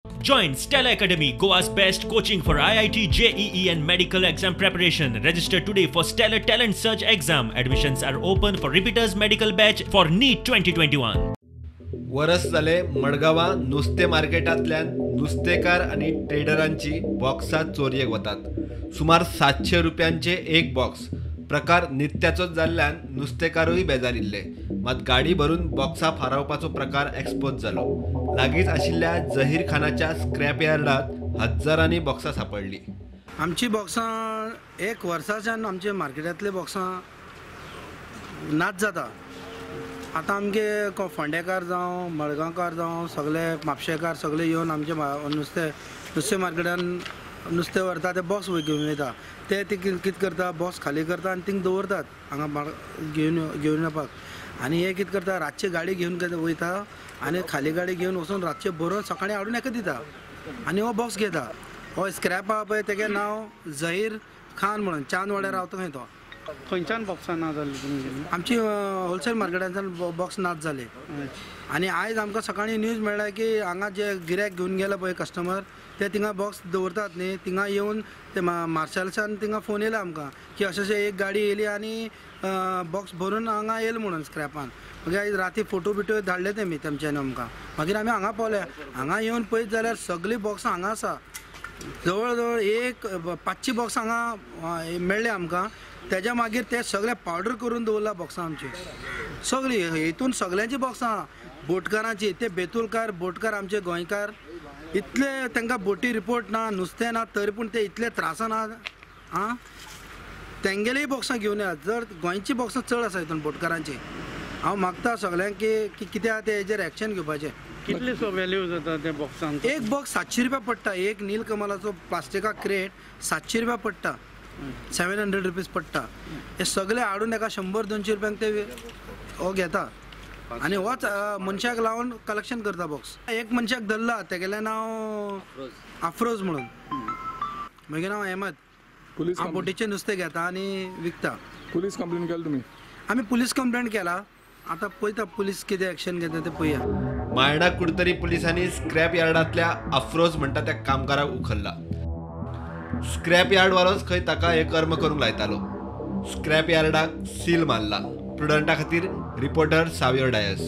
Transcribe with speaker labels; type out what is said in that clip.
Speaker 1: Join Stella Academy, Goa's best coaching for IIT, JEE and medical exam preparation. Register today for Stellar Talent Search exam. Admissions are open for repeaters medical batch for NEET 2021.
Speaker 2: वरस जाले मडगांवां नुस्तें मार्केटांतल्यान नुस्तेकार आनी ट्रेडरांची बॉक्सां चोरयेक वतात. सुमार 700 रुपयांचे एक बॉक्स. प्रकार नित्याचोच जाल्ल्यान नुस्तेकारूय बेजारिल्ले. मात गाडी भरून बॉक्सां फारावपाचो प्रकार एक्सपोज जालो. लागींच आशिल्ल्या जहीर खानाच्या स्क्रॅप यार्डांत हजारांनी बॉक्सां सांपडली.
Speaker 3: आमची बॉक्सां एक वर्साच्यान आमचे मार्केटांतले बॉक्सां नाच जाता. आतां आमगे फोंडेकार जावं मडगांवकार जावं सगळे म्हापशेकार सगळे येवन आमचे नुस्तें मार्केटान नुस्तें व्हरता, ते बॉक्स घेवन वयता. ते कितें करता, बॉक्स खाली करता आनी थिंग दवरतात हांगा घेवन येवपाक. आनी हे कितें करता, रातची गाडी घेवन वयता आनी खाली गाडी घेवन वचून रातचे भरून सकाळीं हाडून एका दिता आनी हो बॉक्स घेता. हो स्क्रॅप आहा पळय, तेगे नांव जहीर खान म्हणून, चांदवाड्यार रावता खंय तो.
Speaker 4: खंयच्यान बॉक्सां ना जाली तुमगेली?
Speaker 3: आमची होलसेल मार्केटांतल्यान बॉक्स नाच जाले. आनी आयज आमकां सकाळीं न्यूज मेळ्ळा की हांगा जे गिऱ्याक घेवन गेले पळय कस्टमर, ते थिंगा बॉक्स दवरतात न्ही, थिंगा येवन ते मार्शलच्यान थिंगा फोन येयला आमकां की अशें अशें एक गाडी येयली आनी बॉक्स भरून हांगा येयले म्हणून स्क्रॅपान. मागीर आयज राती फोटो बिटो धाडले तेमी तेमच्यानी आमकां. मागीर आमी हांगा पावले. हांगा येवन पळयत जाल्यार सगळीं बॉक्सां हांगा आसा. जवळ जवळ एक 500 बॉक्स हांगा मेळ्ळे आमकां. तेज्या मागीर ते सगळे पावडर करून दवरला बॉक्सां आमची सगळीं. हितून सगळ्यांची बॉक्सां बोटकारांची, ते बेतुलकार बोटकार आमचे गोंयकार इतले तांकां बोटी रिपोर्ट ना, नुस्तें ना, तरी पूण ते इतले त्रासान आहा. तेंगेलीय बॉक्सां घेवन येयात. जर गोंयची बॉक्सां चड आसा हितून बोटकारांची. हांव मागता सगळ्यांक की कित्याक ते हेजेर एक्शन घेवपाचें.
Speaker 4: कितले सो वेल्यू जाता त्या बॉक्सांक?
Speaker 3: एक बॉक्स 700 रुपया पडटा. एक नीलकमलाचो प्लास्टिका क्रेट 700 रुपया पडटा, 700 रुपीज पडटा. हे सगळे हाडून एका 100-200 रुपयांक ते हो घेता आनी होच मनशाक लावन कलेक्शन करता बॉक्स. एक मनशाक धरला, तेगेलें नांव अफरोज म्हणून, मागीर नांव अहमद. हांव बोटीचें नुस्तें घेता आनी विकता.
Speaker 5: पुलीस कंप्लेन केली तुमी?
Speaker 3: आमी पुलीस कंप्लेन केला. आतां पळयता पुलीस कितें एक्शन घेता तें पळया.
Speaker 2: मायणा कुडतरी पुलिसांनी स्क्रॅप यार्डांतल्या अफरोज म्हणटा त्या कामगाराक उखल्ला. स्क्रॅप यार्डवालोच खंय ताका हे कर्म करूंक लायतालो. स्क्रॅप यार्डाक सील मारला. प्रुडंटा खातीर रिपोर्टर सावियो डायस.